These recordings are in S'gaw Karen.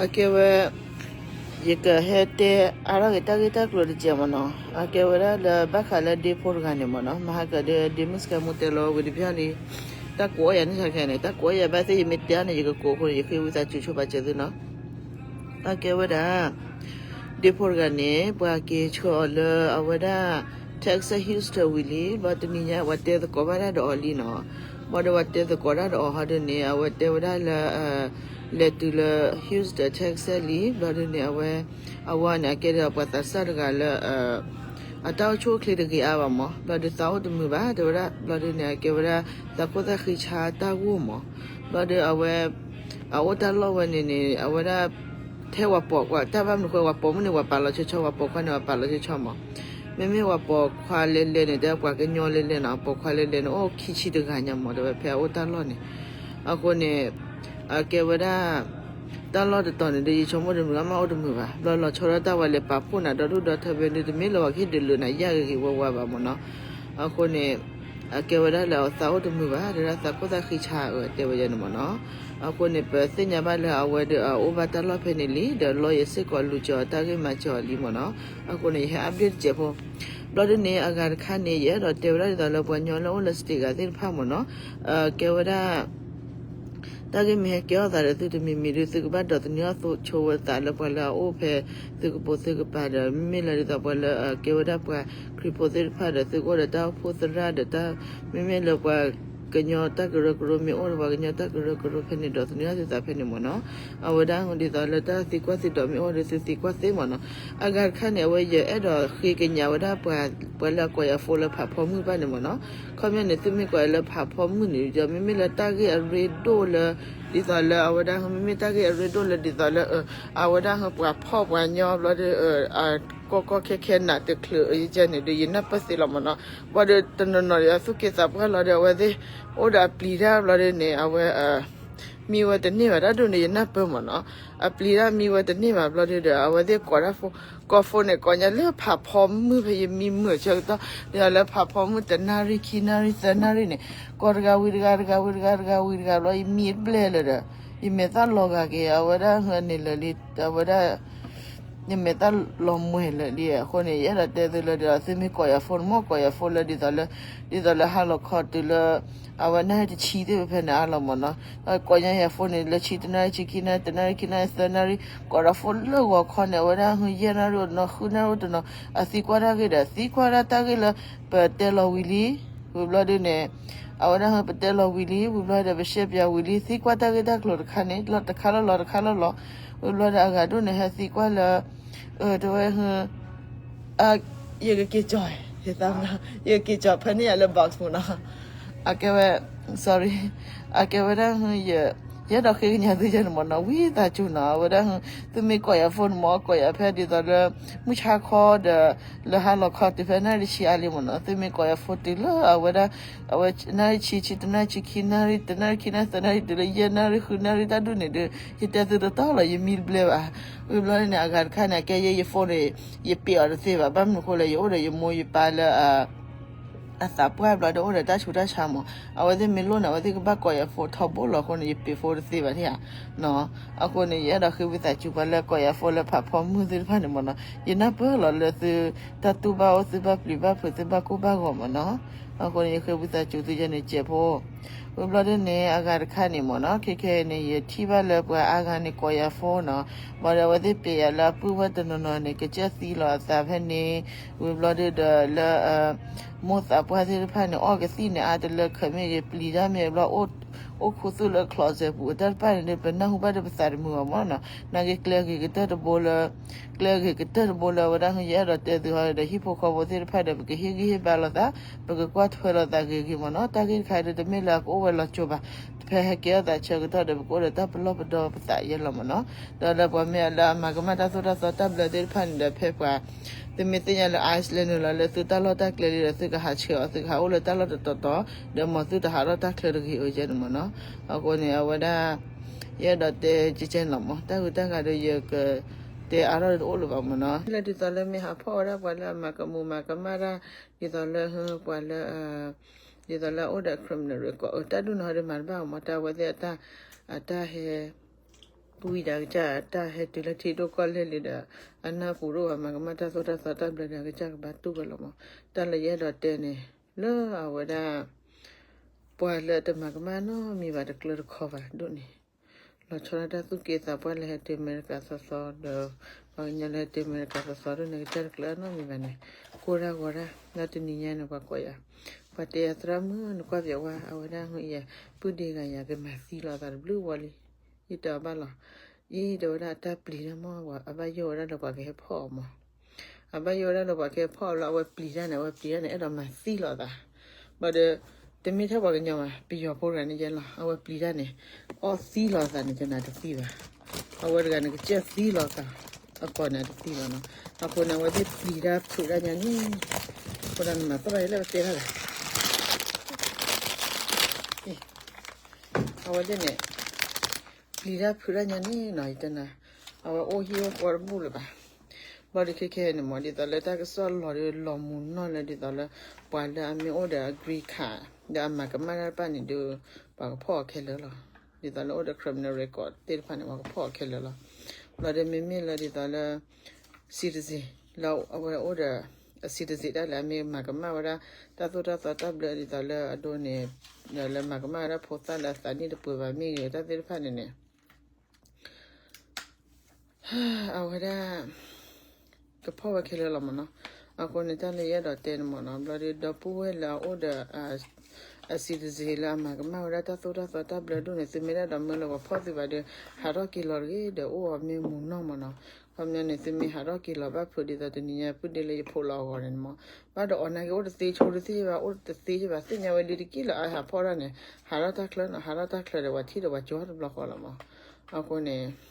အကဲဝဲ ယကဟဲတဲအါထီၣ်က့ၤတၢ်ဂ့ၢ်တၢ်ကျိၤတစဲးမ့ၢ်နီၤ. အကဲဝဲဒၣ်လၢဘၣ်ဃးလၢဒ့ဖိတဂၤန့ၣ်မ့ၢ်နီၤ, မဟါကဒီး ဒ့မုၣ်စကဲမူတဲလီၤဝံၤတဘျီလံ, တၢ်ကိးအီၣ်ယၤန့ၣ်ခဲန့ၣ် တၢ်ကိးအီၣ်ယၤဘၣ်သ့ၣ် ယမ့ၢ်တဲအါန့ၣ် ယကကိးအဃိန့ၣ် ယဃ့ဝံသးစူၤဆိပာ်စၢၤသုနီၤ. အကဲဝဲဒၣ် ဒ့ဖိတဂၤန့ၣ် ပှၤက့ၤဆှၢအီၤလၢအဝဲဒၣ် Texas Houston ဝံၤလံ, ဘျီတနံၤညါ ပှၤတဲသကိးဘၣ်တၢ်ဒီးအီၤလံနီၤ. ဘၣ်ဒီးပှၤတဲသကိးတၢ်ဒီးအီၤဟီဒုန့ၣ် အဝဲတဲဝဲဒၣ်လၢ လဲၤတုၤလၢ Houston Texas လံ, ဘျီဒုန့ၣ် အဝဲ အဝၤန့ၣ် အကဲဒီးပှၤသးစၢ်တဂၤလၢ အတၢ်အိၣ်ဆူၣ်အိၣ်ချ့တဂ့ၤအါဘၣ်မ့ၢ်, ဘျီဒုသးအိၣ်တမုာ်ဘၣ် တဲဝဲဒၣ်, ဘျီဒုန့ၣ် အကဲဝဲဒၣ် သးခိၣ်သးဃံဆါတၢ်ဂိၢ်မ့ၢ်, ဘျီဒုအဝဲ အအိၣ်တၢ်လီၢ်ဝဲန့ၣ်န့ၣ် အဝဲဒၣ် ထဲဝဲပိာ်ခွါ တၢ်ဘၣ်မနုၤဃိ ဝဲပိာ်မုၣ်န့ၣ် ဝဲပာ်လီၤဆီဆီ ဝဲပိာ်ခွါန့ၣ် ဝဲပာ်လီၤဆီဆီမ့ၢ်, မ့မ့ၢ်ဝဲပိာ်ခွါလဲၤလဲၤန့ၣ် တဲပှၤကညီလဲၤလဲၤနီၤ, ပိာ်ခွါလဲၤလဲၤန့ၣ် အိၣ်ခံဆံတဂၤညါမ့ၢ် တဲဝဲဖဲအအိၣ်တၢ်လီၢ်န့ၣ်, အဃိန့ၣ် အကဲဝဲဒၣ် တၢ်လီၢ်တတီၤန့ၣ်ဒီး ယဆိကမိၣ်တမုာ် အမ့ၢ်အိၣ်တမုာ်ဘၣ်, ဘျီလီၤဆီဒၣ်တၢ်ဝဲလဲၤပာ်ဖှိၣ်နၤဒီဒူၣ်ဒီထၢဖဲန့ၣ် တမ့ၢ်လၢပှၤကဟ့ၣ်ဒုးလၢနၤယၢ်ဂ့ၤဂ့ၤဝါဝါဘၣ်မ့ၢ်နီၤ, အဃိန့ၣ် အကဲဝဲဒၣ်လၢအသးအိၣ်တမုာ်ဘၣ် တဲဝဲဒၣ်သးခိၣ်သးဃံဆါအတဲဝဲဒၣ်န့ၣ်မ့ၢ်နီၤ, အဃိန့ၣ် ပသ့ၣ်ညါဘၣ်လၢအဝဲဒီးအအိၣ်ဘၣ်တၢ်လီၢ်ဖဲန့ၣ်လံ ဒီးလီၢ်ယဲၢ်စ့ၢ်ကီးလူၤကၠီၤအတၢ်ဂ့ၢ်မၤစၢၤအီၤလံမ့ၢ်နီၤ, အဃိန့ၣ် ယဟဲ update တစဲးဖိ, ဘျီဒုန့ၣ် အဂၤတခါန့ၣ် ယအဲၣ်ဒိးတဲဝဲဒၣ်ဒ်သိးလၢပှၤကညီလၢအိၣ်လၢ state ဂၤသ့ၣ်တဖၣ်မ့ၢ်နီၤ, ကဲဝဲဒၣ် တၢ်ဂ့ၢ်မ့ၢ်ဟဲကဲထီၣ်သးဒီးသုတမံၤမံၤဒီး သုကဘၣ်ဒိးသန့ၤအီၣ်ဆိဝဲသးလၢပှၤလၢအအိၣ်ဖဲ သုကပိာ်သုကပၤဒီး မ့မ့ၢ်လၢဒ်သိးပှၤလၢအကဲဝဲဒၣ်ပှၤခရံာ်ဖိသ့ၣ်တဖၣ်ဒီး သုကအိၣ်ဒီးတၢ်အိၣ်ဖှိၣ်သရၣ်ဒီးတၢ် မ့မ့ၢ်လၢပှၤကညီတၢ်ကရၢကရိမ့ၢ်အိၣ်ဒီး ပှၤကညီတၢ်ကရၢကရိဖဲန့ၣ် ဒိးသန့ၤအီၣ်သုသးဖဲန့ၣ်မ့ၢ်နီၤ, အဝဲဒၣ်ဒ်သိးလၢတၢ်သံကွၢ်သံဒိးမ့ၢ်အိၣ်ဒီး သုသံကွၢ်သ့မ့ၢ်နီၤ, အဂၤတခါန့ၣ် အဝဲယအဲၣ်ဒိးဃ့ကညးဝဲဒၣ်ပှၤ ပှၤလၢအကိးယၤ phone လၢဖးဖီမုၢ်တဖၣ်န့ၣ်မ့ၢ်နီၤ, ခီပညီန့ၣ် သုမ့ၢ်ကိးယၤလၢဖးဖီမုၢ်န့ၣ်ဒီး မ့မ့ၢ်လၢတၢ်ဂ့ၢ်အရ့ဒိၣ်လၢ ဒ်သိးလၢအဝဲဒၣ် မ့မ့ၢ်တၢ်ဂ့ၢ်အရ့ဒိၣ်လၢဒ်သိးလၢ အဝဲဒၣ်ပှၤဖှီၣ်ပှၤညီဘျီဒီး ကီကီခဲခဲနးတချုးယဲန့ၣ်ဒီး ယနၢ်ပၢၢ်သ့လီၤမ့ၢ်နီၤ, ဘၣ်ဒီးတနီၤနီၤဒီး အသူၣ်က့သးပှၢ်လီၤဒီး အဝဲသ့ၣ် အိၣ်ဒီးအပျံၤတၢ်ဘျီဒီးန့ၣ် အဝဲ မံဝဲတန့ၢ်ဘၣ် တၢ်ဒ်န့ၣ် ယနၢ်ပၢၢ်မ့ၢ်နီၤ, အပျံၤတၢ်မံဝဲတန့ၢ်ဘၣ်ဘျီဒီး အဝဲသ့ၣ်ကိးတၢ် ကိး phone န့ၣ် ကိးညါလၢဖးဖီမုၢ်ဖဲယမံမုာ်ဆၢကတီၢ် ဒ်သိးလၢဖးဖီမုၢ်တနၣ်ရံၣ်ခံနၣ်ရံၣ်သၢနၣ်ရံၣ်န့ၣ် ကိးတဂၤဝံၤတဂၤ တဂၤဝံၤတဂၤ တဂၤဝံၤတဂၤဘျီ ယမံဘျဲၣ်လၢၤဒီး ယမဲာ်သၣ်လီၤဂာ်က့ၤ အဝဲဒၣ်ဟဲန့ၣ်လၢာ်လံ အဝဲဒၣ် ယမဲာ်သၣ်လီၤမှဲၤလၢာ်လံအဃိန့ၣ် ယအဲၣ်ဒိးတဲသုလၢဒ်သိး သုမ့ၢ်ကိးယၤ phone မ့ၢ်ကိးယၤ phone လၢဒ်သိးလၢ ဒ်သိးလၢဟါလီၤခီတုၤလၢ အဝဲနၣ်ရံၣ်တဆံသ့ၣ်ဖဲန့ၣ်အါလီၤမ့ၢ်နီၤ, ကိးညါယၤ phone န့ၣ် လၢဆံတနၣ်ရံၣ် ဆံခံနၣ်ရံၣ် တနၣ်ရံၣ် ခံနၣ်ရံၣ် သၢနၣ်ရံၣ် ကိးဒီး phone လၢဂီၤခီန့ၣ် အဝဲဒၣ်ဟဲယဲၢ်နၣ်ရံၣ်အိၣ်တနီၤ ဃုနၣ်ရံၣ်အိၣ်တနီၤ အသံကွၢ်တၢ်ဂ့ၢ်ဒီး သံကွၢ်ဒၣ်တၢ်ဂ့ၢ်လၢ ပတဲလီၤဝံၤလံ ဝံၤဘျီဒုန့ၣ် အဝဲဒၣ်ဟဲပတဲလီၤဝံၤလံ ဝံၤဘျီဒီး ပရှဲပၠးဝံၤလံ သံကွၢ်တၢ်ဂ့ၢ်တၢ်ကျိၤတခါန့ၣ် လီၤတခါလီၤလီၤတခါလီၤလီၤ ဝံၤဘျီဒီး အဂၤဒိၣ်န့ၣ် ဟဲသံကွၢ်လၢ တဝဲ ယကက့ၤကၠီၤ ယကက့ၤကၠီၤဖဲန့ၣ်ယၤလၢ box မ့ၢ်နီၤ အကဲဝဲ sorry အကဲဝဲဒၣ် ယအဲၣ်ဒိးဃ့ကညးသုယဲန့ၣ်မ့ၢ်နီၤ ဝံသးစူၤနီၤ အဝဲဒၣ် သုမ့ၢ်ကိးယၤ phone န့ၣ်မ့ၢ် ကိးယၤဖဲဒ်သိးလၢ မုၢ်ဆါခီဒီး လၢဟါလီၤခီတုၤဖဲနၣ်ရံၣ်တဆံအါလံမ့ၢ်နီၤ သုမ့ၢ်ကိးယၤ phone တုၤလၢအဝဲဒၣ် အဝဲနၣ်ရံၣ်တဆံ ဆံတနၣ်ရံၣ် ဆံခံနၣ်ရံၣ် တနၣ်ရံၣ် ခံနၣ်ရံၣ် သၢနၣ်ရံၣ် တုၤလၢယဲၢ်နၣ်ရံၣ် ဃုနၣ်ရံၣ် တၢ်ဒိၣ်န့ၣ်ဒီး ယတဲသုတတီလီၤ ယမံတဘျဲၣ်ဘၣ် ဝံၤဘျီန့ၣ် အဂၤတခါန့ၣ် အကဲယဲ ယ phone န့ၣ် ယပ့းအီၤတသ့ဘၣ် ဘၣ်မနုၤဃိလဲၣ် ယအိၣ်ဒီးယမိၢ်ယပၢ်လၢ အသးပှၢ်ဘျီဒီး အိၣ်ဒီးတၢ်ဆူးတၢ်ဆါမး, အဝဲသ့ၣ်မ့ၢ်လိၣ်န့ၣ် အဝဲသ့ၣ်ကဘၣ်ကိးယၤ phone ထီဘိလီၤအဃိန့ၣ် ယပ့း phone တသ့ဘၣ်န့ၣ်ဧါ, အဃိန့ၣ် ယအဲၣ်ဒိးဃ့ဝံသးစူၤပှၤလၢကိးယၤ phone လၢဖးဖီမုၢ်သ့ၣ်တဖၣ်န့ၣ်မးနီၤ, ယနၢ်ပၢၢ်လီၤလၢသု တၢ်တူၢ်ဘၣ်အိၣ် သုဘၣ်ပျံၤဘၣ်ဖုး သုဘၣ်ကိၢ်ဘၣ်ဂီၤမးနီၤ, အဃိန့ၣ် ယဃ့ဝံသးစူၤသုယဲန့ၣ်စဲးဖိ ဝံၤဘျီဒ်န့ၣ် အဂၤတခါန့ၣ်မးနီၤ ခဲခဲအံၤန့ၣ် ယထံၣ်ဘၣ်လၢပှၤအါဂၤန့ၣ်ကိးယၤ phone နီၤ, ဘၣ်ဒီးအဝဲသ့ၣ်ပျဲယၤလၢအပုၢ်ဝဲၢ်တနီၤနီၤန့ၣ် ကစၢၢ်သံလီၤအသးဖဲန့ၣ်, ဝံၤဘျီဒ်ဒီးလၢ မိၢ်သးပှၢ်သ့ၣ်တဖၣ်န့ၣ် အီၣ်ကသံၣ်န့ၣ် အါတလၢခၢးမ့ၢ်ဂ့ၤ ပျံၤတၢ်မ့ၢ်ဘျီ အိၣ်ခူသူၣ်လၢ closet ပူၤ တၢ်တဖၣ်န့ၣ်ဒီး ပနၢ်ဟူဘၣ်ဒီးပသးတမုာ်ဘၣ်မးနီၤ, နာ်က့ကျဲဂ့ၤကတၢၢ်တဘိလၢ ကျဲဂ့ၤကတၢၢ်တဘိလၢအဝဲဒၣ်ဟူယအဲၣ်ဒိးတဲသုဟီဒီး ဟံၣ်ဖိဃီဖိသ့ၣ်တဖၣ်ဒီး ပကဟ့ၣ်ဂံၢ်ဟ့ၣ်ဘါလိာ်သး, ပကကွၢ်ထွဲလိာ်သးဂ့ၤဂ့ၤမးနီၤ, တၢ်ဂ့ၢ်တခါဒီးတမ့ၢ်လၢအကအိၣ်ဝဲလီၤကၠိဘၣ်, ဖဲဟဲကဲထီၣ်သးဆၢကတီၢ်ဒီး ပကအိၣ်ဒီးတၢ်ပလီၢ်ပဒီပသးယဲလီၤမးနီၤ, ဒီးလၢပှၤမ့ၢ်လၢအမၤကမၣ်တၢ်သိၣ်တၢ်သီတၢ်ဘျၢသ့ၣ်တဖၣ်န့ၣ်ဒီး ဖဲပှၤ သုမ့ၢ်သ့ၣ်ညါလၢ Iceland န့ၣ်လီၤ လၢသုတၢ်လီၢ်တၢ်ကျဲလံဒီး သုကဟးဆှဲးအီၤ သုကဟးအိၣ်လၢတၢ်လီၢ်တတီၤတီၤ, ဒီးမ်သုတဟးထီၣ်တၢ်ချၢတဂ့ၤအၢယဲန့ၣ်မးနီၤ, အဃိန့ၣ် အဝဲဒၣ် ယအဲၣ်ဒိးတဲကဲကဲန့ၣ်လီၤမး, တၢ်ဂုၤတၢ်ဂၤဒီးယကတဲအါထီၣ်တအိၣ်လၢၤဘၣ်မးနီၤ, လၢဒ်သိးလၢမ့ၢ်ဟးဖီၣ်ဝဲဒၣ်ပှၤလၢအမၤကမူၤမၤကမၣ်တၢ်, ဒ်သိးလၢပှၤလၢ ဒ်သိးလၢအအိၣ်ဒီး criminal record တၢ်ဒ်န့ၣ်ဟီဒီးမၤတဘၣ်မး, တၢ်အဝဲသ့ၣ်အတၢ် အတၢ်ဟဲ ဝံၤဒီးအကစၢ်တၢ်ဟဲတုၤလၢထံဒိၣ်ကီၢ်လဲၢ်လံဒီး အနၢ်ပူၤဒိၣ်ဘၣ် မၤကမၣ်တၢ်သိၣ်တၢ်သီတၢ်ဘျၢဒီး အကစၢ်ကဘၣ်တူၢ်ဝဲလီၤမး. တၢ်လၢယအဲၣ်ဒိးတဲန့ၣ် လၢအဝဲဒၣ် ပှၤလၢတမၤကမၣ်နီတမံၤဘၣ် တကျၢၤတခီဘၣ်ဒိၣ်န့ၣ် လီၤဆီဒၣ်တၢ်သူၣ်က့သးပှၢ်လၢဟဲတုၤအမဲရကၤသီသီဒီး ပှၤကညီလၢဟဲတုၤအမဲရကၤသီသီဒိၣ်န့ၣ် ကစၢ်တကျၢၤနီတမံၤဘၣ်န့ၣ် ကိၢ်ဒၣ်ဂီၤဒၣ် လၢတနံၤညါန့ၣ် ပှၤကိးယၤ ပှၤတဲယၤသရၣ်မုၣ် နကွၢ်ပျဲဝါ အဝဲဒၣ်ဟူယၤ ပုၢ်ဒ့ဂၤယၤ ကမၤသံလီၤအသးတဘျုးဝီလံ ယတဲအီၤဘၣ်လီၤ. အံၤတဲဝဲဒၣ်အတၢ်ပျံၤတၢ်မ့ၢ် အဘၣ်ယိၣ်ဝဲဒၣ်လၢပှၤကဟဲဖီၣ်အီၤမး အဘၣ်ယိၣ်ဝဲဒၣ်လၢပှၤကဟဲဖီၣ်အီၤလီၤ အဝဲပျံၤတၢ်န့ၣ် အဝဲပျံၤတၢ်န့ၣ် အဲၣ်ဒိးမၤသံလီၤအသး ဘၣ်ဒီး တမ့ၢ်ထဲပှၤကညီဘၣ် ပယီၤဖိတဂၤန့ၣ်ယဲလီၤ အဝဲပျံၤတၢ်န့ၣ် အီၣ်သံလီၤအသးန့ၣ် တနၤတသံဘၣ် အဝဲတဂၤန့ၣ် ကစၢၢ်သံလီၤအသး အကိာ်န့ၣ်တသံလီၤနီၤ အဃိန့ၣ် အဝဲသ့ၣ်ပျံၤတၢ်ဖုးတၢ်ညါန့ၣ် အဃိဒီးနမၤသီၣ်ဘၣ်ယဲလၢပတဲတၢ်လီၤ အဝဲသ့ၣ်န့ၣ် ပျံၤတၢ်ဖုးတၢ်ညါန့ၣ်နီၤ ယတဲနၤ အဝဲအိၣ်ဟံၣ်အိၣ်ဃီတဘူၣ်လၢၤဘၣ် ဘၣ်ဒီးခဲခဲန့ၣ်မး ဒ်သိးလၢတၢ်ကစီၣ်လီၤဒီးလီၤမုၢ်နီၢ်လၢဒ်သိးလၢ ပှၤလၢအမ့ၢ်အိၣ်ဒီးအ green card ဒီးအမၤကမၣ်တၢ်တဖၣ်န့ၣ်ဒီး ပှၤကဖီၣ်အီၤခဲလၢာ်လီၤ ဒ်သိးလၢအိၣ်ဒီး criminal record သ့ၣ်တဖၣ်န့ၣ် ပှၤကဖီၣ်အီၤခဲလၢာ်လီၤ ဘၣ်ဒီးမ့မ့ၢ်လၢဒ်သိးလၢ citizen လၢအဝဲအိၣ်ဒီး အ citizen တၢ်လၢအမ့ၢ်မၤကမၣ်ဝဲဒၣ် တၢ်သိၣ်တၢ်သီတၢ်ဘျၢဒ်သိးလၢအဒိန့ၣ် ဒီးလၢမၤကမၣ်ဝဲဒၣ်ဖိသၣ်လၢအသးနံၣ်တပှဲၤဘၣ်မ့ၢ်ဂ့ၤ တၢ်သ့ၣ်တဖၣ်န့ၣ်န့ၣ် အဝဲဒၣ် ကဖီၣ်ဝဲခဲလၢာ်လီၤမးနီၤ အဃိန့ၣ် တၢ်လၢယအဲၣ်ဒိးတဲန့ၣ်မးနီၤ ဘျီဒီး ဒီပုၢ်ဝဲၢ်လၢအအိၣ်ဒီး အ citizen လၢအမၤကမၣ်ဝဲဒၣ်တၢ်သိၣ်တၢ်သီတၢ်ဘျၢဒိၣ်န့ၣ် သုမ့ၢ်ဒၣ်ဒီးမၢလၢပှၤဖီၣ်သုဘၣ်ဒီး ဟးထီၣ်က့ၤလီၤတဂ့ၤဒီး အိၣ်အီၤမ့ၢ်မုၢ်နီၢ်မးနီၤ ခီပညီန့ၣ် သုမ့ၢ်ဟးထီၣ်က့ၤလီၤဘၣ်ဖုးဒ်သိးတနံၤညါပုၢ်ဒ့လၢယဖိးလီၤအဂီၢ်န့ၣ်မး ဘၣ်ဒီးအီၣ်နာ်က့ၤအိၣ်တသ့ဆိတသ့ဘၣ် အိၣ်တသ့ဘၣ် သ့ၣ်ညါဝဲလံတက့ၢ်လၢအဟးဖီၣ်တၢ်န့ၣ် ဟးထီၣ်တၢ်ချၢနီၤ ဟးထီၣ်တၢ်ချၢဒီးပှၤထံၣ်ဒီးပှၤကၠီတဘျီဃီလီၤမး အဃိန့ၣ်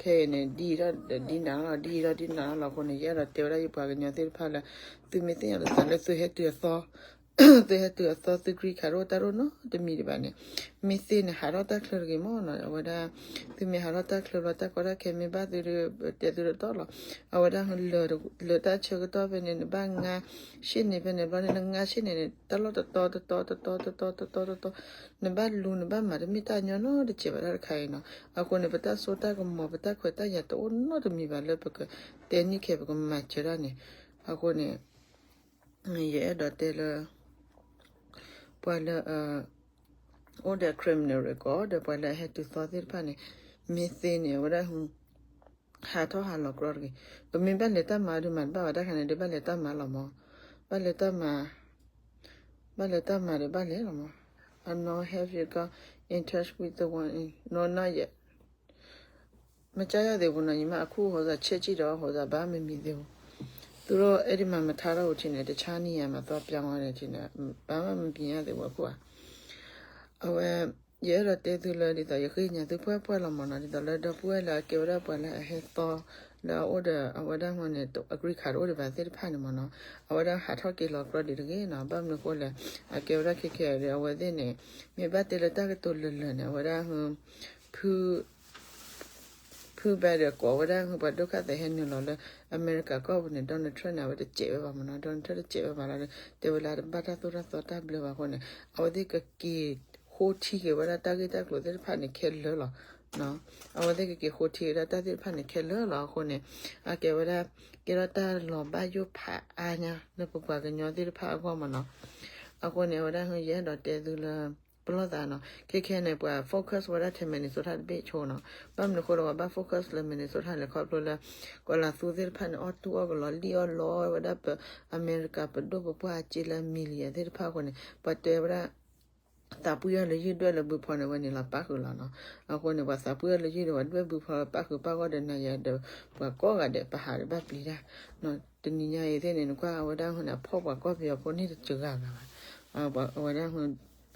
ခဲအံၤန့ၣ် ဒ်ထီၣ်ဒ်နးလီၤ ဒ်ထီၣ်ဒ်နးလီၤအဃိန့ၣ် ယအဲၣ်ဒိးတဲဝဲဒၣ်ယပှၤကညီသ့ၣ်တဖၣ်လၢ သုမ့ၢ်သ့ၣ်ညါလီၤသးလၢသုဟဲတုၤအသီ သုဟဲတုၤအသီ သု green card တအိၣ်တၢ်တအိၣ်နီတမံၤဒံးဘၣ်န့ၣ် မ့ၢ်သ့န့ၣ် ဟးထီၣ်တၢ်ချၢတဂ့ၤမးနီၤ အဝဲဒၣ် သုမ့ၢ်ဟးထီၣ်တၢ်ချၢဘျီ တၢ်ကီတၢ်ခဲမ့ၢ်ဘၣ်သုဒီး တဲသုတတီလီၤ အဝဲဒၣ် လၢတၢ်ဆၢကတီၢ်ဖဲန့ၣ် နဘၣ်ငါရှ့ၣ်န့ၣ်ဖဲန့ၣ် ဘျီန့ၣ် နငါရှ့ၣ်န့ၣ်န့ၣ် တၢ်လီၢ်တတီတတီတတီတတီတတီတတီ နဘၣ်လူၤ နဘၣ်မၤတမ့ၢ်တၢ်ညီနီတစဲးဘၣ်တၢ်တခါအံၤနီၤ အဃိန့ၣ် ပတၢ်စိတၢ်ကမီၤ ပတၢ်ခွဲးတၢ်ယာ်တအိၣ်နီတမံၤဘၣ်လၢပကတဲန့ၢ်ခဲ ပကမၤစၢၤတၢ်န့ၣ် အဃိန့ၣ် ယအဲၣ်ဒိးတဲလၢ ပှၤလၢ အိၣ်ဒီး criminal record ဒီးပှၤလၢအဟဲတုၤသီသ့ၣ်တဖၣ်န့ၣ် မ့ၢ်သ့န့ၣ် အဝဲဒၣ် ဟးထီၣ်ဟးလီၤကြီတဂ့ၤ. ပမ့ၢ်ဘၣ်လဲၤတၢ်မၤဒီး မၤတဘၣ်ဘၣ်တၢ်ခါန့ၣ်ဒီး ဘၣ်လဲၤတၢ်မၤလီၤမး. ဘၣ်လဲၤတၢ်မၤ, ဘၣ်လဲၤတၢ်မၤဒီး ဘၣ်လဲၤလီၤမး. အနီၢ် have you got in touch with the one in နီၢ်နီၢ်ယဲ မကြားရသေးဘူးနော်ညီမ, အခုဟိုစား ချက်ကြည့်တော့ ဟိုစား ဘာမှမမြင်သေးဘူး. သူတို့ အဲ့ဒီမှာ မထားတော့ဘူးထင်တယ်, တခြားနေရာမှာ သွားပြောင်းသွားတယ်ထင်တယ်, ဘာမှမမြင်ရသေးဘူးအခုက. အဝဲ ယအဲၣ်ဒိးတဲသုလၢ ဒ်သိးယဃ့ကညးသုပှဲၢ်ပှဲၢ်လီၤမးနီၤ, ဒ်သိးလၢဒီပုၢ်ဝဲၢ်လၢအကဲဝဲဒၣ်ပှၤလၢအဟဲသီ လၢအအိၣ်ဒီးအဝဲဒၣ်ဟီန့ၣ် အ green card တအိၣ်ဒံးဘၣ်သ့ၣ်တဖၣ်န့ၣ်မးနီၤ, အဝဲဒၣ်ဟးထီၣ်က့ၤလီၤကြီဒံးတဂ့ၤနီၤ. ဘၣ်မနုၤအဃိလဲၣ်, အကဲဝဲဒၣ်ခဲခဲဒီး အဝဲသ့ၣ်န့ၣ် မ့ၢ်ဘၣ်တဲလၢတၢ်ကတိၤလၢာ်လၢာ်န့ၣ် အဝဲဒၣ် ဖု ဖု Biden ကိးဝဲဒၣ် ပှၤဒုက္ခသည်ဟဲနုာ်လီၤလၢအမဲရကၤကီၢ်ပူၤန့ၣ် Donald Trump န့ၣ် အဝဲတစဲးဝဲဘၣ်မးနီၤ. Donald Trump တစဲးဝဲဘၣ်လီၤဒီး တဲဝဲလၢတဘၣ်တၢ်သိၣ်တၢ်သီတၢ်ဘျၢဘၣ်အဃိန့ၣ် အဝဲသ့ၣ်ကက့ၤဃိထံက့ၤဝဲဒၣ်တၢ်ဂ့ၢ်တၢ်ကျိၤသ့ၣ်တဖၣ်န့ၣ်ခဲလၢာ်လီၤ. အဝဲသ့ၣ်ကက့ၤဃိထံက့ၤဝဲဒၣ်တၢ်သ့ၣ်တဖၣ်န့ၣ်ခဲလၢာ်လီၤအဃိန့ၣ် အကဲဝဲဒၣ် ကဲထီၣ်တၢ်လီၤဘၣ်ယိၣ်ဖးအါညါလၢပပှၤကညီသ့ၣ်တဖၣ်အဂီၢ်မးနီၤ. အဃိန့ၣ် အဝဲဒၣ် ယအဲၣ်ဒိးတဲသုလၢ ပလီၢ်သးနီၤ, ခဲခဲန့ၣ် ပှၤ focus ဝဲဒၣ်ထဲ Minnesota တဘ့ၣ်ဆိနီၤ. ဘၣ်မနုၤအဃိဒီး ပှၤဘၣ် focus လၢ Minnesota လဲၣ်, ခီဖျိလၢ ကီၤလၤသူသ့ၣ်တဖၣ်န့ၣ် အီၣ်တူၢ်အီၣ်ကလီ လံၣ်အီၣ်လီဝဲဒၣ်ပ အမဲရကၤပဒိၣ်ပပှၢ်အစ့လၢ million သ့ၣ်တဖၣ်အဃိန့ၣ် ပှၤတဲဝဲဒၣ် သးပှံၢ်အီၣ်လၢယုၢ်ဒွဲၣ်လၢဘုဖီန့ၣ် ဝဲန့ၣ်လီၤပၣ်ဃုာ်လီၤနီၤ. အဃိန့ၣ် ပှၤသးပှံၢ်အီၣ်လၢယုၢ်ဒီး ပှၤဒွဲၣ်ဘုဖီပၣ်ဃုာ်ပၣ်ဂီၢ်ဒီး နၤယၤဒီး ပှၤကိးဂၤဒဲး ပဟးဒီးဘၣ်ပျံၤတၢ် တနံၤညါအံၤသ့ၣ်န့ၣ် နကွၢ်အဝဲဒၣ်ဟီန့ၣ် အဖီၣ်ပှၤကီၢ်ပယီၤဖိန့ၢ်တစှၤဂၤဂၤဘၣ်. အဝဲဒၣ်ဟီ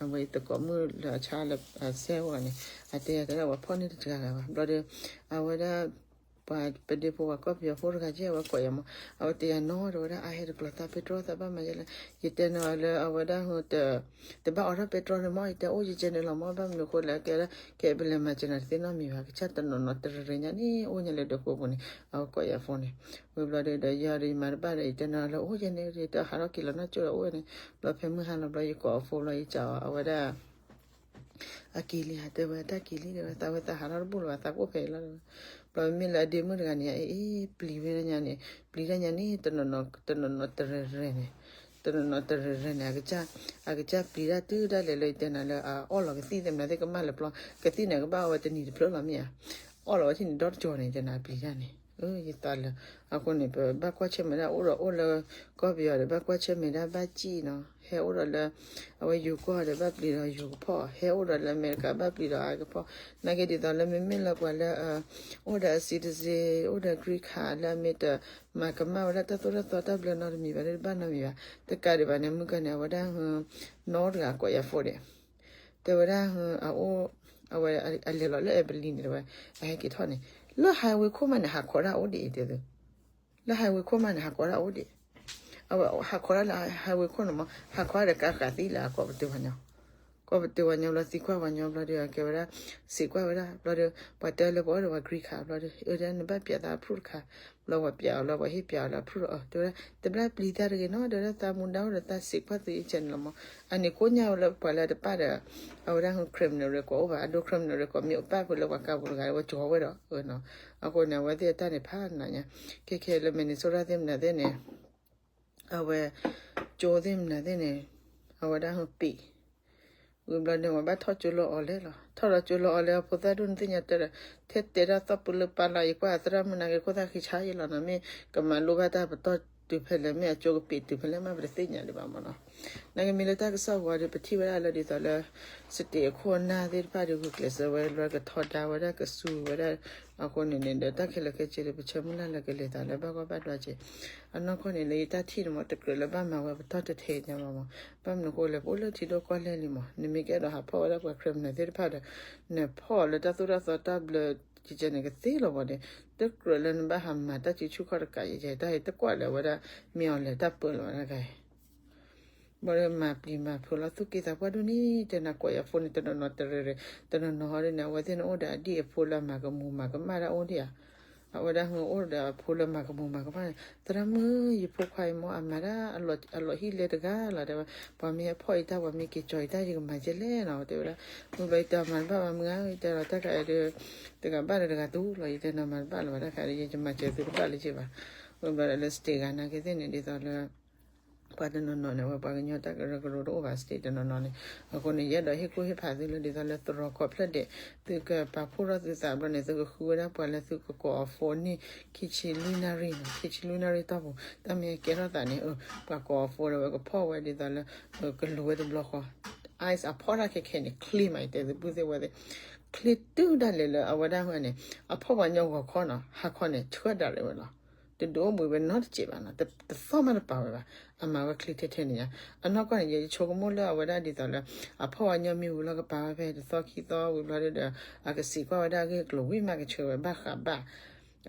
အဝဲသကိးမုၣ်လၢအဆါလၢအစဲဝဲန့ၣ် အတဲယၤတဲဒၣ် ပှၤဖီၣ်န့ၢ်တစှၤဂၤဘၣ်. ဘျီဒီး အဝဲဒၣ် ပှၤပဒ့ဖိပှၤကီၢ်ပယီၤဖိတဂၤကဲ အဝဲကိးယၤမး, အဝဲတဲယၤနီၤ တဲဝဲဒၣ် အဟဲတကျိၤသး ပဲတြီသးဘၣ်မၤယဲလဲၣ်. ယတဲနီၤလၢအဝဲဒၣ်ဟီ တဘၣ်အိးထီၣ်ပဲတြီန့ၣ်မး, ယတဲအိၣ်ယကဲန့ၣ်လီၤမး, ဘၣ်မနုၤအဃိလဲၣ် ကဲဒၣ် ကဲပလဲၤမၤကဲနၤတသ့နီတမံၤဘၣ်, ကစၢ်တနီၤနီၤတရရညါန့ၣ် အိၣ်ညါလၢဒၢးကိးပူၤန့ၣ် အဝဲကိးယၤဖိန့ၣ်. ဝံၤဘျီဒီး ယၤဒီးယမၤတဘၣ်ဒီး ယတဲနီၤလၢအိၣ်ယဲန့ၣ် ယတဟးထီၣ်က့ၤလီၤနီၢ်ကၠိဒီးအိၣ်န့ၣ်, ဘျီဖဲမုၢ်ဟါလီၤဘျီ ယကိးအဖိဘျီ ယစံးအီၤ အဝဲဒၣ် အက့ၤလံဧါ တဲဝဲ, တၢ်က့ၤလံ တဲဝဲ, သးဝဲသးဟးထီၣ်တဘူၣ်လၢၤဘၣ်, သးကအိၣ်ဖဲအံၤလီၤ တဲဝဲ. ဘျီမ့မ့ၢ်လၢအဒ့မုၣ်တဂၤန့ၣ် အအ့ ပျံၤဝဲဒၣ်ညါန့ၣ်, ပျံၤတၢ်ညါန့ၣ် တနီၤနီၤ တနီၤနီၤတရၢၢ်ရၢၢ်န့ၣ်, တနီၤနီၤတရၢၢ်ရၢၢ်န့ၣ် အကစၢ်ပျံၤတၢ်တုၤဒၣ်လဲာ်လၢယတဲနၤလၢ အအီၣ်လီၤကသံၣ်သ့ၣ်မနုၤသ့ၣ်ကမၣ်လၢပျီ, ကသံၣ်န့ၣ် ကဘၣ်အီၣ်ဝဲတနံၤတဖျၢၣ်လီၤမ့ၢ်ဧါ, အီၣ်လီၤဝဲထံၣ်န့ၣ်ဒီတကၠီၤန့ၣ် ယတဲနၤပျံၤတၢ်န့ၣ်, ယသးလၢ, အဃိန့ၣ် ပဘၣ်ကွၢ်ဆၢၣ်မဲာ်ဒၣ် အိၣ်ဒီးအိၣ်လၢ ကီၢ်ပယီၤဒီး ဘၣ်ကွၢ်ဆၢၣ်မဲာ်ဒၣ်ဘၣ်စံၣ်နီၤ, ဟဲအိၣ်ဒီးလၢ အဝဲယိၤကီၢ်ဒီး ဘၣ်ပျံၤဒီးယိၤကဖီၣ်, ဟဲအိၣ်ဒီးလၢအမဲရကၤ ဘၣ်ပျံၤဒီးအကဖီၣ်, နာ်က့ဒ်သိးလၢမ့မ့ၢ်လၢပှၤလၢ အိၣ်ဒီးအ citizen အိၣ်ဒီး green card လၢအမ့ၢ်တမၤကမၣ်ဝဲဒၣ်တၢ်သိၣ်တၢ်သီတၢ်ဘျၢနီတမံၤဘၣ် တဘၣ်နီတမံၤဘၣ်, တကးဒံးဘၣ်န့ၣ် မုၢ်ကန့ၣ် အဝဲဒၣ် နီတဂၤကိးယၤဖိဒံး တဲဝဲဒၣ် အအိၣ် အဝဲအလဲၤလီၤလၢအဲဘလံန့ၣ် တဲဝဲ, အဟဲက့ၤထီၣ်န့ၣ် လၢ highway ခိၣ်မးန့ၣ် ဟးခီဒၣ်အိၣ်ဒံးတဲသု, လၢ highway ခိၣ်မးန့ၣ် ဟးခီဒၣ်အိၣ်ဒံး, အဝဲဟးခီဒၣ်လၢ highway ခိၣ်န့ၣ်မး ဟးခီဒၣ်ဒီးကါဃးသံလၢအကိးပတုာ်ပှၤညီ, ကိးပတုာ်ပှၤညီဘျီ သံကွၢ်ပှၤညီဘျီဒီး ကဲဝဲဒၣ် စံးကွၢ်ဝဲဒၣ်ဘျီဒီး ပှၤတဲလၢပှၤအိၣ်ဒီးပှၤ green card ဘျီဒီး အၢ တဲနဘၣ်ပျးသးအဖုၣ်တခါ, ဘျီပှၤပျးအီၤလၢပှၤဟ့ၣ်ပျးအီၤလၢအဖုၣ်ဒီး အတဲဝဲဒၣ် တဘျၣ်ပျံၤတၢ်တဂ့ၤနီၤ တဲဝဲဒၣ် သးမူဒါအိၣ်ဒီးတၢ်စံးကွၢ်သုအံၤကဲန့ၣ်လီၤမး, အန့ၣ်ကိးညါဝဲလၢပှၤလၢတပာ်ဒီး အဝဲဒၣ် criminal record အိၣ်ဘၣ် အဒိ criminal record မ့ၢ်အိၣ်ပာ်ဖဲလၢပှၤကါပူၤတဂၤ အဝဲကၠီၤဝဲဒီး အဃိန့ၣ် အဝဲသ့ၣ်အတၢ်န့ၣ်ဖးနးညါ, ခဲခဲလၢ Minnesota သ့ၣ်မနုၤသ့ၣ်န့ၣ် အဝဲ ကၠိသ့ၣ်မနုၤသ့ၣ်န့ၣ် အဝဲဒၣ်ဟူပံး ဝံၤဘျီန့ၣ် ပှၤဘၣ်ထီၣ်ကၠိလၢ online လီၤ. ထီၣ်ဒီးကၠိလၢ online အဖိသၣ်ဒိၣ်န့ၣ်သ့ၣ်ညါတၢ်ဒီး ထဲတဲဒၣ်သီၣ်ပူၤလၢပာ်လီၤ ယကွၢ်သရၣ်မုၣ်နာ်က့ ခိၣ်သၣ်ဃံဆါယဲလီၤနီၤ မ့ၢ်ကမၤလိဘၣ်တၢ်ပတီၢ်တုၤဖဲလဲၣ် မ့ၢ်အကၠိကပံးတုၤဖဲလဲၣ်မး ပတသ့ၣ်ညါဒံးဘၣ်မးနီၤ. နာ်က့မ့ၢ်လၢတၢ်ကစီၣ်ဝီၤဒီး ပထံၣ်ဝဲဒၣ်လၢဒ်သိးလၢ state အခိၣ်အနၢ်သ့ၣ်တဖၣ်ဒီး ဂုာ်ကျဲးစၢးဝဲလၢကထီဒါဝဲဒၣ် ကစူၤဝဲဒၣ် အဃိန့ၣ်န့ၣ်ဒီး တၢ်ခဲလၢာ်ခဲဆ့ဒီး ပဆၢမုၢ်လၢ်လၢကလဲၤသးလၢဘၣ်ဂီၢ်ဘၣ်ဒွးက့ၤ အနီၢ်ကီၢ်န့ၣ် လၢယတၢ်ထံၣ်န့ၣ်မး တကြၢးလၢဘၣ်မၤဝဲပတီၢ်တထဲညါဘၣ်မး. ဘၣ်မနုၤအဃိလဲၣ် ပအိၣ်လၢထံဒိၣ်ကီၢ်လဲၢ်လံမး နမ့ၢ်ကအဲၣ်ဒိးဟးဖီၣ်ဝဲဒၣ်ပှၤ criminal သ့ၣ်တဖၣ်ဒီး နဖီၣ်လၢတၢ်သိၣ်တၢ်သီတၢ်ဘျၢ ကကဲန့ၣ် ကသ့လီၤဘၣ်န့ၣ် တကြၢးလၢနဘၣ်ဟးမၤတၢ်စုဆူၣ်ခီၣ်တကးယဲၢ် တၢ်အံၤတကွၢ်လၢၤဝဲဒၣ် မ့ၢ်အီၤလဲၤတၢ်ပၢလီၤဝဲဒၣ်ဂၤအံၤ ဘၣ်ဒီးမၤပျံၤမၤဖုးလီၤသူၣ်က့သးပှၢ်ဒိၣ်န့ၣ် တဲနၤကိးယၤဖိန့ၣ် တနီၤနီၤတရၢၢ်ရၢၢ် တနီၤနီၤဟီဒ်န့ၣ် အဝဲသ့ၣ်န့ၣ်အိၣ်ဒီးအဒံၣ်အဖိလၢအမၤကမူၤမၤကမၣ်တၢ်အိၣ်ဒံးဧါ. အဝဲဒၣ်ဟိအိၣ်ဒီးအဖိလၢမၤကမူၤမၤကမၣ်န့ၣ် သရၣ်မုၣ် ယဖိခွါအံၤမ့ၢ်အမၤဒၣ်အလီၤဟံၣ်လဲတဂၤလီၤ တဲဝဲ ပှၤမ့ၢ်ဟဲဖီၣ်အံၤတၢ် ပှၤမ့ၢ်က့ၤကၠီၤအံၤတၢ် ယကမၤကဲလဲၣ်နီၤ တဲဝဲဒၣ်. ဝံၤဘျီယတဲအီၤမၤတဘၣ်ဘၣ်မုၢ်ဧါ ယတဲလီၤတၢ်ခါအံၤဒီး တဂၤဘၣ်ဒီးတဂၤတူၢ်လီၤ ယတဲနီၤမၤတဘၣ်လၢၤဘၣ်တၢ်ခါဒီး ယမၤစၢၤသုတဘၣ်လၢၤဘၣ်. ဝံၤဘျီဒီးလၢ state ဂၤနာ်က့သ့ၣ်န့ၣ် ဒ်သိးလၢ ပှၤတနီၤနီၤန့ၣ် အဝဲပှၤကညီတၢ်ကရၢကရိတအိၣ်ဘၣ် state တနီၤနီၤန့ၣ် အဃိန့ၣ် ယအဲၣ်ဒိးဟ့ၣ်ကူၣ်ဟ့ၣ်ဖးသုလၢဒ်သိးလၢသရိာ်ခီၣ်ဖျၢၣ်ဒဲး သုကပာ်ဖှိၣ်ထီၣ်သုသးဘျီန့ၣ် သုကဃုဝဲဒၣ်ပှၤလၢသုကကိးအီၤ phone န့ၣ် ခံဆံလွံၢ်နၣ်ရံၣ်နီၤ ခံဆံလွံၢ်နၣ်ရံၣ်တီၢ်ပူၤ တၢ်မ့ၢ်ကဲထီၣ်သးန့ၣ် ပှၤကိးအီၤ phone ဒီးဝဲကဖီၣ်ဝဲဒ်သိးလၢ ကလူၤဝဲတဘျီဃီ ice အဖီၣ်တၢ်ခဲခဲန့ၣ် clear မး ယတဲသုပုၢ်သ့ၣ်ဝဲၢ်သ့ၣ် clear တုၤဒၣ်လဲာ်လၢအဝဲဒၣ်န့ၣ် အဖီၣ်ပှၤညီဂီၤခီနီၤ ဟါခီန့ၣ် ဆှၢဒၣ်ရဲၣ်ဝဲလီၤ. တဒုးအိၣ်ဘှံးဝဲနီတစဲးဘၣ်နီၤ တသီၣ်မးတပာ်ဝဲဘၣ် အမၤဝဲ clear ထဲထဲန့ၣ်ညါ အနီၢ်ကီၢ်န့ၣ် ယဆိကမိၣ်လၢအဝဲဒၣ်ဒ်သိးလၢ အဖီၣ်ပှၤညီမ့ၢ်ဝံၤလီၤကပာ်ဝဲဖဲတသီခံသီဝံၤဘျီဒီး အကစံးကွၢ်ဝဲဒၣ်အဂ့ၢ်အကျိၤဝံၤမးကဆှၢဝဲဘၣ်ဃးဘၣ်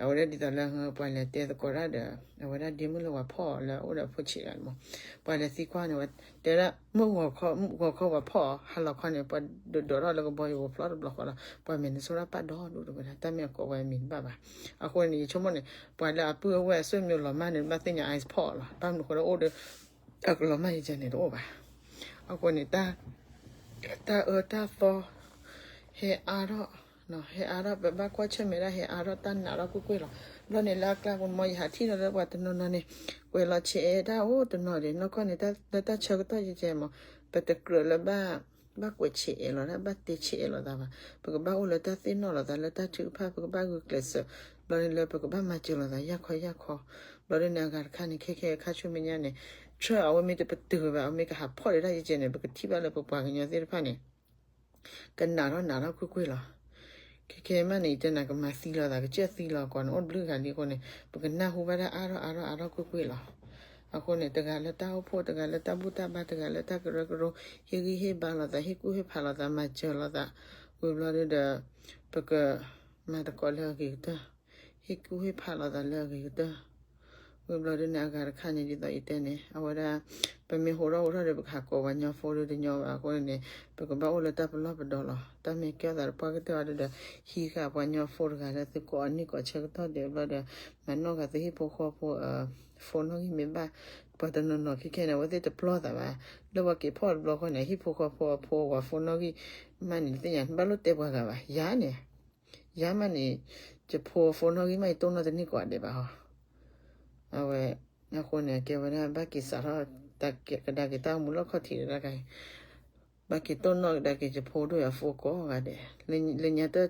အဝဲဒၣ်ဒ်သိးလၢပှၤလဲၤတဲသကိးတၢ်ဒီး အဝဲဒၣ်ဒ့မုၣ်လၢပှၤဖီၣ်အီၤလၢအအိၣ်ဒီးအဖိဆံးဂၤန့ၣ်မး ပှၤလဲၤသံကွၢ်န့ၣ်ဝဲ တဲဒၣ်မုၢ်ဂီၤခီ ဂီၤခီပှၤဖီၣ်အီၤ ဟါလီၤခီန့ၣ် ပှၤဒုးဒိးထီၣ်လၢကဘီယူၤပူၤဖျီတဘျီဃီလီၤ ပှၤ Minnesota ပာ်ဒီဒူၣ်တဝဲဒၣ် တၢ်မ့ၢ်အကိးဝဲအမံၤတဘၣ်ဘၣ် အဃိန့ၣ် ယဆိကမိၣ်န့ၣ် ပှၤလၢအပုၢ်အဝဲၢ်အဆွေမျိုးလီၤမၢ်န့ၣ် ဘၣ်သ့ၣ်ညါ ice ဖီၣ်အီၤလီၤ ဘၣ်မနုၤဃိလၢအိၣ်ဒီး အကလီၤမၢ်ယကဲန့ၣ်တအိၣ်ဘၣ် အဃိန့ၣ် တၢ်အၢတၢ်သီ ဟဲအါထီၣ် ဟဲအါထီၣ် ပဘၣ်ကွၢ်ဆၢၣ်မဲာ်ဒၣ် ဟဲအါထီၣ်တၢ်နာ်ထီၣ်ကွ့ၢ်ကွ့ၢ်လီၤ. ဘျီန့ၣ်လၢအကျါပူၤမ့ၢ် ယဟးထံၣ်လီၤလၢပှၤတနီၤနီၤန့ၣ် ကွဲးလီၤဆဲးအဲၣ်တၢ်အိၣ်တနီၤဒီး နီၢ်ကီၢ်န့ၣ် လၢတၢ်ဆၢကတီၢ်ယကဲမး ပတကြၢးလၢဘၣ် ဘၣ်ကွဲးဆဲးအဲၣ်လိာ်သး ဘၣ်တဲဆဲးအဲၣ်လိာ်သးဘၣ်. ပကဘၣ်အိၣ်လၢတၢ်သ့ၣ်နီၣ်လိာ်သး လၢတၢ်ထုကဖၣ် ပကဘၣ်ဂုာ်ကျဲးစၢး ဘျီန့ၣ်လၢပကဘၣ်မၤစၢၤလိာ်သး ယၢ်ခီယၢ်ခီ ဘျီဒ်န့ၣ် အဂၤတခါန့ၣ် ခဲခဲအခါဆူမဲာ်ညါန့ၣ် Trump အဝဲမ့ၢ်တပတုာ်ဘၣ် အဝဲမ့ၢ်ကဟးဖီၣ်ဒၣ်ယကဲန့ၣ် ပကထံၣ်ဘၣ်လၢပပှၤကညီသ့ၣ်တဖၣ်န့ၣ် ကနာ်ထီၣ်နာ်ထီၣ်ကွ့ၢ်ကွ့ၢ်လီၤ. ခဲခဲမးန့ၣ် ယတဲနၤ ကမၤသံလိာ်သး ကစၢၢ်သံလိာ်ကီးန့ၣ် အိၣ်တဘျုးဂၤလံအဃိန့ၣ် ပကနၢ်ဟူဘၣ်ဒၣ်အါထီၣ်အါထီၣ်အါထီၣ်ကွ့ၢ်ကွ့ၢ်လီၤ. အဃိန့ၣ် တဂၤလၢတၢ်အိၣ်ဖှိၣ် တဂၤလၢတၢ်ဘူၣ်တၢ်ဘါ တဂၤလၢတၢ်ကရၢကရိ ဟ့ၣ်ဂံၢ်ဟ့ၣ်ဘါလိာ်သး ဟ့ၣ်ကူၣ်ဟ့ၣ်ဖးလိာ်သး မၤစၢၤလိာ်သး ဝံၤဘျီဒ်ဒီး ပက မၤသကိးလၢအဂ့ၤကတၢၢ် ဟ့ၣ်ကူၣ်ဟ့ၣ်ဖးလိာ်သးလၢအဂ့ၤကတၢၢ် ဝံၤဘျီဒ်န့ၣ် အဂၤတခါန့ၣ် ဒ်သိးယတဲန့ၣ် အဝဲဒၣ် ပမ့ၢ်ဟိးထီၣ်ဟိးထီၣ်ဒီး ပကဟးကိးပှၤညီဖိဒီးတညီဘၣ်အဃိန့ၣ် ပကဘၣ်အိၣ်လၢတၢ်ပလီၢ်ပဒီလီၤ. တၢ်မ့ၢ်ကဲထီၣ်သးတပှၢ်ကတၢၢ်အီၤဒီး ဟံးဃာ်ပှၤညီဖိတဂၤလၢသုကိးအီၤ န့ၢ်ကိးဆၢကတီၢ်ဒဲးဘျီဒီး မၤနီၣ်ဃာ်သုဟံၣ်ဖိဃီဖိ phone နီၣ်ဂံၢ်မ့ၢ်ဘၣ် ပှၤတနီၤနီၤခဲခဲန့ၣ် အဝဲသ့ၣ်တပျီသးဘၣ် လၢပှၤက့ၤဖီၣ်တဘျီဃီန့ၣ် ဟံၣ်ဖိဃီဖိအဖိအဝၤ phone နီၣ်ဂံၢ် မ့ၢ်န့ၣ်သ့ၣ်ညါ နဘၣ်လိၣ်တဲပှၤဂၤဘၣ် ယၤန့ၣ်, ယၤမးန့ၣ် ယဖိ phone နီၣ်ဂံၢ်မး ယတိၢ်နီၣ်တန့ၢ်ကိးဂၤဒဲးဘၣ်ဟီ, အဝဲ, အဃိန့ၣ် ကဲဝဲဒၣ် ဘၣ်က့ၤစးထီၣ် ကဒါက့ၤတၢ်အိၣ်မူလီၢ်ခီၣ်ထံးတခါအံၤ, ဘၣ်က့ၤတိၢ်နီၣ်ကဒါက့ၤယဖိဒိၣ်ယဖိကိးဂၤဒဲး, လၢညါတ တ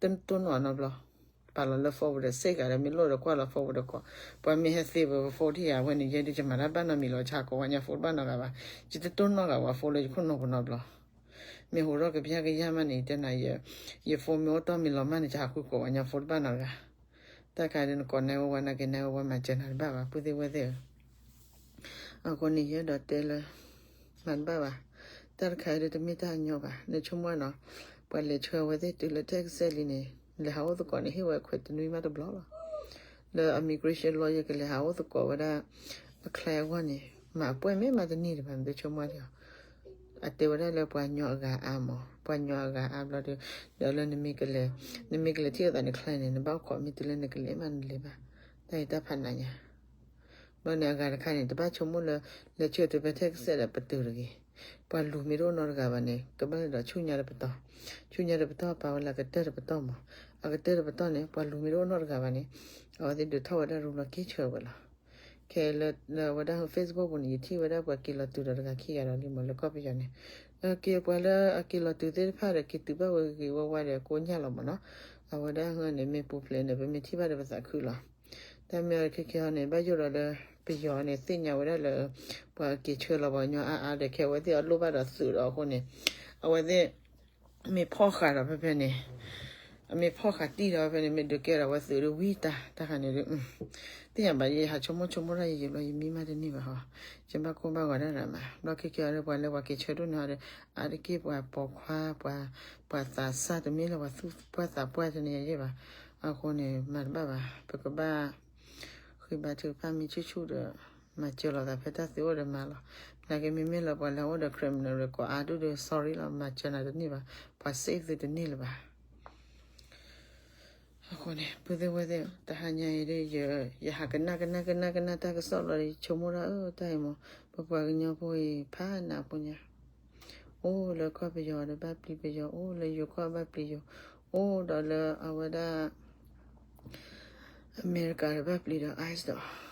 တိၢ်နီၣ်နီတဘျီ, ပာ်လီၤလၢ phone ပူၤဒီး စ့ၢ်ကီးဒီး မ့ၢ်လိၣ်ဒီးကွၢ်လီၤ phone ပူၤဒီးကိး, ပှၤမ့ၢ်ဟဲသ့ပ phone ထံၣ်ယၤဝဲန့ၣ် ယဲဒုးယမၤတၢ်ဘၣ်နီတမံၤလီၤ ဆါကိးဝဲညါ phone တဘၣ်နီတဂၤဘၣ်, ယတတိၢ်နီၣ်ဂၤဝဲ phone လၢယခိၣ်နူာ်ပူၤနီတဘျီ, မ့ၢ်ဟူးထီၣ်ကပျၢ်ကယၢ်မးန့ၣ် တဲနၤ, ယ phone မ့ၢ်အိၣ်တီၢ်မံၤလီၤမးန့ၣ် ယဟးဃုကိးဝဲညါ phone တဘၣ်နီတဂၤ, တၢ်ခါဒုးနကိး nine one one နာ်က့ nine one one မၤစၢၤနၤတဘၣ်ဘၣ် ပုၢ်သ့ၣ်ဝဲၢ်သ့ၣ်ဧၢ အဃိန့ၣ် ယအဲၣ်ဒိးတဲလၢ မၤတဘၣ်ဘၣ်, တၢ်တခါအံၤဒုးတမ့ၢ်တၢ်အညီဘၣ်, နဆိကမိၣ်နီၤ, ပှၤလဲၤဆှၢဝဲသ့ၣ်တုၤလၢ Texas လံန့ၣ်, လဲၤဟးအိၣ်သကိးန့ၣ် ဟ့ၣ်ဝဲခွဲးတနွံမးတဘျီလီၤ, လၢ immigration lawyer ကလဲၤဟးအိၣ်သကိးဝဲဒၣ် အ client အဂီၢ်န့ၣ် မၤပှဲၢ်မ့ၢ်မးတနံၣ်တဘၣ် မ့ၢ်တဆိကမိၣ်လီၤ, အတဲဝဲဒၣ်လၢပှၤညီအဂၤအါမး, ပှၤညီအဂၤအါဘျီဒီး, ဒီးလၢနမ့ၢ်ကလဲၤ, နမ့ၢ်ကလဲၤထံၣ်အသးန့ၣ် client န့ၣ် နဘၣ်အိၣ်ခိးမ့ၢ်တုၤလၢနကလဲၤမးနလဲၤဘၣ်, တၢ်အံၤတၢ်ဖးနးညါ ဘျီန့ၣ် အဂၤတခါန့ၣ် တဘၣ်ဆိကမိၣ်လၢ လဲၤဆှၢတုၤဖဲ Texas ဒီးပတုာ်တဂ့ၤ, ပှၤလူၤမ့ၢ်တအိၣ်နီတဂၤဘၣ်န့ၣ် ကဘၣ်လဲၤဒီးဆူညါတပတီၢ်, ဆူညါတပတီၢ်ပာ်ဝဲလၢအကတၢၢ်တပတီၢ်မး, အကတၢၢ်တပတီၢ်န့ၣ် ပှၤလူၤမ့ၢ်တအိၣ်နီတဂၤဘၣ်န့ၣ်, အဝဲသ့ၣ်ဒုးထီၣ်ဝဲဒၣ်ရူလီၤက့ၤဆှၢဝဲလီၤ, ခဲလၢာ်လၢအဝဲဒၣ် Facebook ပူၤန့ၣ် ယထံၣ်ဝဲဒၣ်ပှၤက့ၤလီၤတုၤဒီးတဂၤခံဂၤဒီးလံမး လၢကီၢ်ပယီၤန့ၣ်, က့ၤပှၤလၢအက့ၤလီၤတုၤသ့ၣ်တဖၣ်ဒီး က့ၤတုၤဘၣ်ဝဲဂ့ၤဂ့ၤဝါဝါဒီးကိးညၣ်လီၤမးနီၤ, အဝဲဒၣ်ဟၢန့ၣ် မ့ၢ်ပူၤဖျဲးန့ၣ် ပမ့ၢ်ထံၣ်ဘၣ်ဒီးပသးခုလီၤ တၢ်မ့ၢ်အီၤခဲခဲအံၤန့ၣ် ဘၣ်ယိၣ်ဒီးလၢ ပယီၤန့ၣ်သ့ၣ်ညါဝဲဒၣ်လၢ ပှၤက့ၤဆှၢလီၤပှၤကညီအါအါဒီး ခဲအဝဲသ့ၣ်အလိၣ်ဘၣ်ဒီးသုးဒီးအဃိန့ၣ်, အဝဲသ့ၣ် မ့ၢ်ဖီၣ်ဃာ်ဒီးဖဲဖဲန့ၣ်, အမ့ၢ်ဖီၣ်ဃာ်တံၢ်ဒီးဖဲဖဲန့ၣ် မ့ၢ်ဒုးကဲဒီးအဝဲသုးဒီးဝံတၢ် တၢ်ဃာ်န့ၣ်ဒီး သ့ၣ်ညါဘၣ်ယဲ ယဟးဆိကမိၣ်ဆိကမိၣ်တၢ်ယံာ်ယံာ်ဘျီ ယမံမးတန့ၢ်ဘၣ်ဟီ, ယဘၣ်ကိၢ်ဘၣ်ဂီၤဒၣ်ရၤမး ဘျီခဲခဲအံၤဒီး ပှၤလၢပှၤက့ၤဆှၢဒိၣ်န့ၢ်အီၤဒီး အါတက့ၢ်ပှၤပိာ်ခွါ ပှၤ ပှၤသးစၢ်တမ့ၢ်လၢပှၤသူၣ်ပှၢ်သးပှၢ်တန့ၢ်ယဲဘၣ်, အဃိန့ၣ် မၤတဘၣ်ဘၣ် ပကဘၣ် ဃ့ဘါထုကဖၣ်မ့ၢ်ဆူၣ်ဆူၣ်ဒီး မၤစၢၤလိာ်သးဖဲတၢ်သ့အိၣ်ဒီးမၤလီၤ, နာ်က့မ့မ့ၢ်လၢပှၤလၢအအိၣ်ဒီး criminal record အါဒူၣ်ဒီး sorry လီၤ မၤစၢၤနၤတန့ၢ်ဘၣ်, ပှၤ safe သုတန့ၢ်လၢၤဘၣ် အဃိန့ၣ် ပုၢ်သ့ၣ်ဝဲၢ်သ့ၣ် တဟါညါအံၤဒီး ယဟးကနၣ်ကနၣ်ကနၣ်ကနၣ်တၢ်ကစီၣ်လီၤဒီး ယဆိကမိၣ်ဒၣ်အၢ တၢ်အံၤမး ပပှၤကညီဖိအံၤ ဖးနးဖိညါ အိၣ်လၢကီၢ်ပယီၤဒီးဘၣ်ပျံၤပယီၤ အိၣ်လၢယိၤကီၢ်ဘၣ်ပျံၤယိၤ အိၣ်ဒီးလၢအဝဲဒၣ် အမဲရကၤဒီးဘၣ်ပျံၤဒီး ice ဒီး